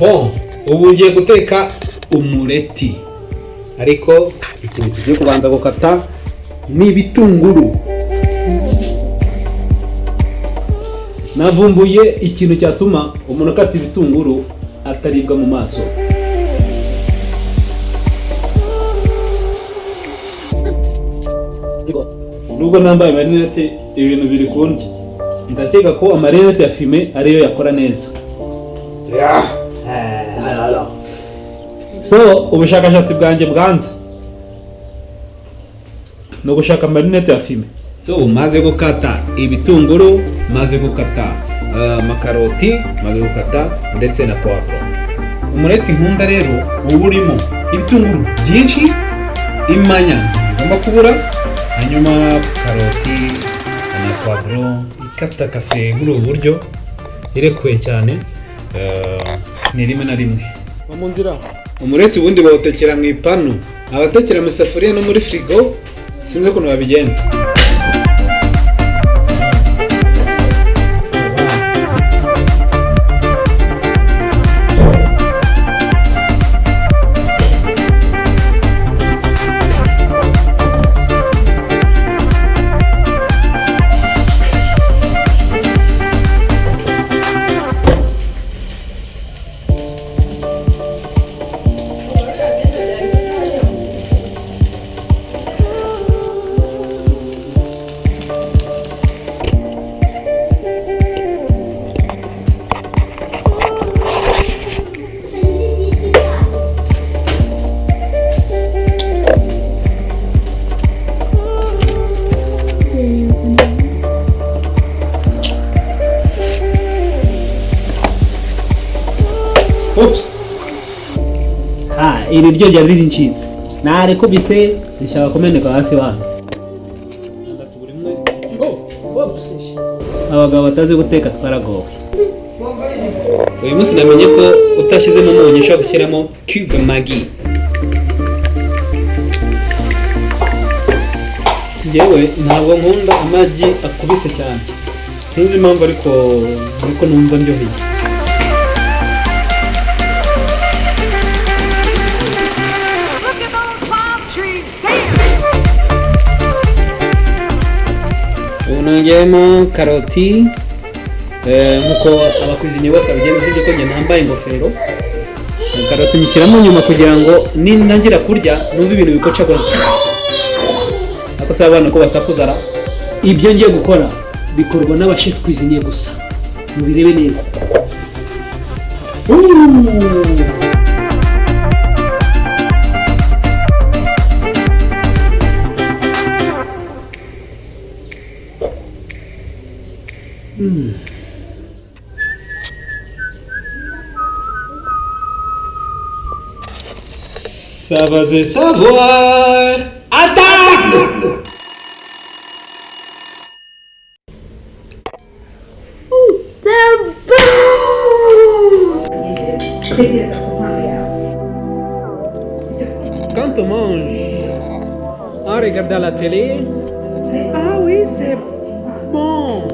Bon, ubu ngiye guteka umureti, ariko ikintu tugiye kubanza gukata ni ibitunguru. Navumbuye ikintu cyatuma umuntu akata ibitunguru ataribwa mu maso. Nubwo nambaye amarinete, ibintu biri kundya. Ndakeka ko amarinete ya fumé ariyo yakora neza. So ubushakashatsi bwanjye bwanze ni ugushaka amarinete ya fumé. So maze gukata ibitunguru, maze gukata amakaroti, maze gukata ndetse na poivron. Umureti nkunda rero uba urimo ibitunguru byinshi, imanya ntibigomba kubura, hanyuma karoti na poivron ikatakase muri ubu buryo, irekuye cyane, ni rimwe na rimwe mu nzira. Umureti ubundi bawutekera mu ipanu, abatekera mu isafuriya no muri firigo sinzi ukuntu babigenza. Oops. Ha, iri ryo ryari rincitse, narikubise rishaka kumeneka hasi hano. Abagabo batazi guteka twaragowe. Uyu munsi namenye ko utashyizemo umunyu ushobora gushyiramo cube Maggi. Njyewe ntabwo nkunda amagi akubise cyane, sinzi impamvu, ariko niko numva ndyoheye. Look at those palm trees dance. Ubu nongeyemo karoti, nk'uko abacuisinier bose babigenza, usibye ko njye ntambaye ingofero. Karoti nyishyiramo nyuma kugira ngo nintangira kurya numve ibintu bikocagura. Ariko se abana ko basakuza ra? Ibyo ngiye gukora bikorwa n'abachef cuisinier gusa, mubirebe neza. Ooh. Ça va se savoir. À table. C'est bon. Quand on mange en regardant la télé, ah oui, c'est bon.